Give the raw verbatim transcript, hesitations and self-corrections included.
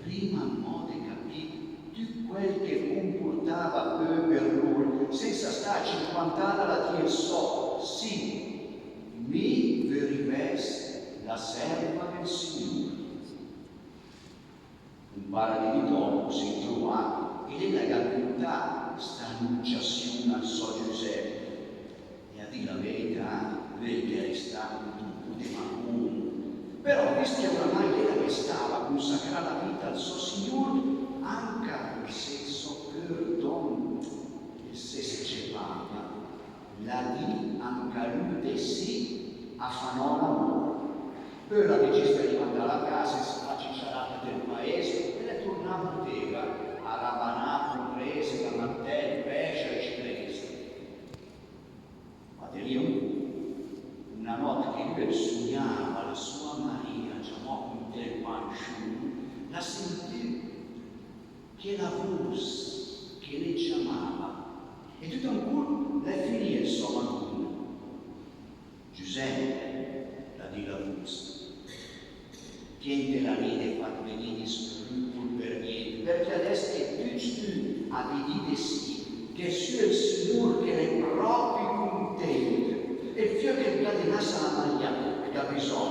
Prima amò de capì tüt quel che cumpurtava pö per lur, sensa stà a cinquantà a dì el sò: "Sì, mi vöri vess la serva del Signur." Cumpare David dopo se trova e lé la ga cuntà sta anunciaziun al sò Giuseppe. E a dì la verità, lé el gh'è restà un pò de macun. Però, vist che oramai lé la ghe stava a cunsacrà la vita al sò Signur, anca se el sò cör dont el se scevava, l'ha dì anca lü de sì a fà nò l'amur. Pö l'ha decis de rimandà la casa e se fà cicerà del paes e l'è turnà a butega a rabanà purese da martel, pescia e ciprese. Ma de lì a un pò, una nott che lü el sugnava la sua Maria, ciamò cun del pansciun, l'ha sentü chela vus che le ciamava, e tüt a un culp l'è finì el sò macun. "Giuseppe", l'ha dì la vus, "pientelà mia de fat vegnì discrüpul per nient, perché adess che tücc tü a vedi de sì, che sü el Signur che l'è propi cuntent, e fiö che el g'ha de nass la Maria, el g'ha bisogn